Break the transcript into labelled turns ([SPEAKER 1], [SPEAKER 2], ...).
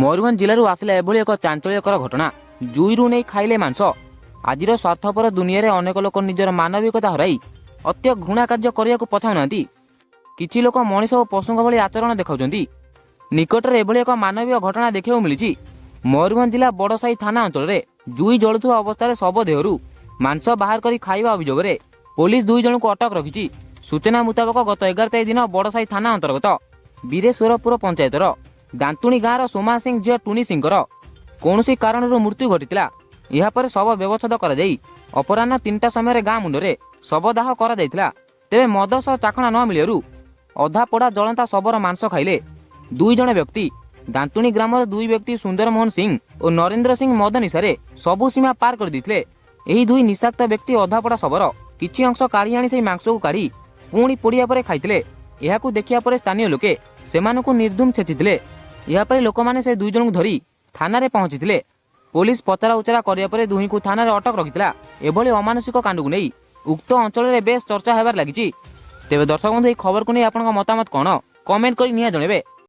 [SPEAKER 1] ମୟୂରଭଞ୍ଜ ଜିଲ୍ଲାରୁ ଆସିଲା ଏଭଳି ଏକ ଚାଞ୍ଚଲ୍ୟକର ଘଟଣା। ଜୁଇରୁ ନେଇ ଖାଇଲେ ମାଂସ। ଆଜିର ସ୍ୱାର୍ଥପର ଦୁନିଆରେ ଅନେକ ଲୋକ ନିଜର ମାନବିକତା ହରାଇ ଅତ୍ୟ ଘୃଣା କାର୍ଯ୍ୟ କରିବାକୁ ପଛାଉନାହାନ୍ତି। କିଛି ଲୋକ ମଣିଷ ଓ ପଶୁଙ୍କ ଭଳି ଆଚରଣ ଦେଖାଉଛନ୍ତି। ନିକଟରେ ଏଭଳି ଏକ ମାନବୀୟ ଘଟଣା ଦେଖିବାକୁ ମିଳିଛି। ମୟୂରଭଞ୍ଜ ଜିଲ୍ଲା ବଡ଼ସାହି ଥାନା ଅଞ୍ଚଳରେ ଜୁଇ ଜଳୁଥିବା ଅବସ୍ଥାରେ ଶବ ଦେହରୁ ମାଂସ ବାହାର କରି ଖାଇବା ଅଭିଯୋଗରେ ପୋଲିସ ଦୁଇ ଜଣଙ୍କୁ ଅଟକ ରଖିଛି। ସୂଚନା ମୁତାବକ, ଗତ 11 ତାରିଖ ଦିନ ବଡ଼ସାହି ଥାନା ଅନ୍ତର୍ଗତ ବୀରେଶ୍ୱରପୁର ପଞ୍ଚାୟତର ଦାନ୍ତୁଣୀ ଗାଁର ସୋମା ସିଂ ଝିଅ ଟୁନି ସିଂଙ୍କର କୌଣସି କାରଣରୁ ମୃତ୍ୟୁ ଘଟିଥିଲା। ଏହାପରେ ଶବ ବ୍ୟବଚ୍ଛେଦ କରାଯାଇ ଅପରାହ୍ନ 3ଟା ସମୟରେ ଗାଁ ମୁଣ୍ଡରେ ଶବଦାହ କରାଯାଇଥିଲା। ତେବେ ମଦ ସହ ଚାଖଣା ନ ମିଳିବାରୁ ଅଧା ପୋଡ଼ା ଜଳନ୍ତା ଶବର ମାଂସ ଖାଇଲେ ଦୁଇ ଜଣ ବ୍ୟକ୍ତି। ଦାନ୍ତୁଣୀ ଗ୍ରାମର ଦୁଇ ବ୍ୟକ୍ତି ସୁନ୍ଦର ମୋହନ ସିଂ ଓ ନରେନ୍ଦ୍ର ସିଂ ମଦ ନିଶାରେ ସବୁ ସୀମା ପାର କରିଦେଇଥିଲେ। ଏହି ଦୁଇ ନିଶାକ୍ତ ବ୍ୟକ୍ତି ଅଧାପୋଡ଼ା ଶବର କିଛି ଅଂଶ କାଢ଼ି ଆଣି ସେହି ମାଂସକୁ କାଢ଼ି ପୁଣି ପୋଡ଼ିବା ପରେ ଖାଇଥିଲେ। ଏହାକୁ ଦେଖିବା ପରେ ସ୍ଥାନୀୟ ଲୋକେ ସେମାନଙ୍କୁ ନିର୍ଦ୍ଧୁମ ଛେଚିଥିଲେ। ଏହାପରେ ଲୋକମାନେ ସେ ଦୁଇ ଜଣଙ୍କୁ ଧରି ଥାନାରେ ପହଞ୍ଚିଥିଲେ। ପୋଲିସ ପଚରା ଉଚରା କରିବା ପରେ ଦୁହିଁଙ୍କୁ ଥାନାରେ ଅଟକ ରଖିଥିଲା। ଏଭଳି ଅମାନୁଷିକ କାଣ୍ଡକୁ ନେଇ ଉକ୍ତ ଅଞ୍ଚଳରେ ବେଶ ଚର୍ଚ୍ଚା ହେବାରେ ଲାଗିଛି। ତେବେ ଦର୍ଶକ ବନ୍ଧୁ, ଏହି ଖବରକୁ ନେଇ ଆପଣଙ୍କ ମତାମତ କ'ଣ, କମେଣ୍ଟ କରି ନିହାତି ଜଣାଇବେ।